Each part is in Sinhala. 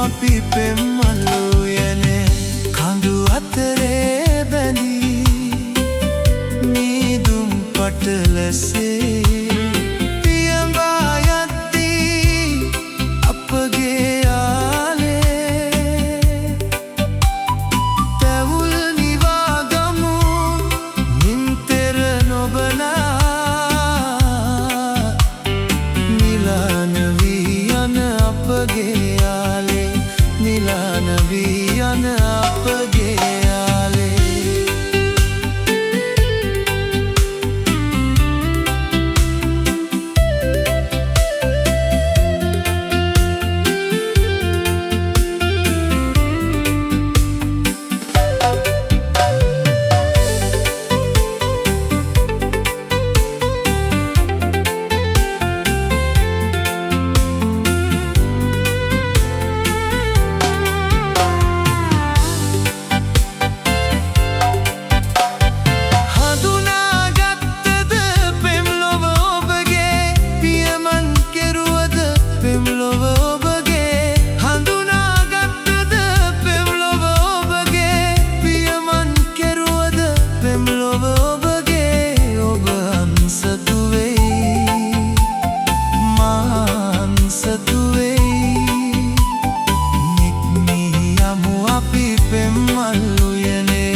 අපි පෙම් මල් උයනේ. කඳු අතරේ බැඳී මීදුම් පටලසේ පියඹා යද්දී අපගේ ආලේ. තැවුල් නිවා ගමු නින්තෙර නොබලා, මිලාන වී යන අපගේ ආලේ, මිලාන වී යන අපගේ ආලේ. හඳුනාගත්තද පෙම් ලොව ඔබගේ? පියමන් කෙරුවද පෙම් ලොව ඔබගේ? හඳුනාගත්තද පෙම් ලොව ඔබගේ? පියමන් කෙරුවද පෙම් ලොව ඔබගේ? ඔබ අන්සතු වෙයි, මා අන්සතු වෙයි. නික්මී යමු අපි පෙම් මල් උයනේ,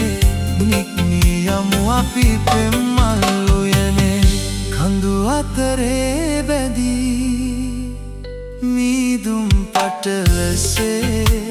නික්මී යමු අපි පෙම් මල් උයනේ. කඳු අතරේ බැඳී මීදුම් පටලසේ.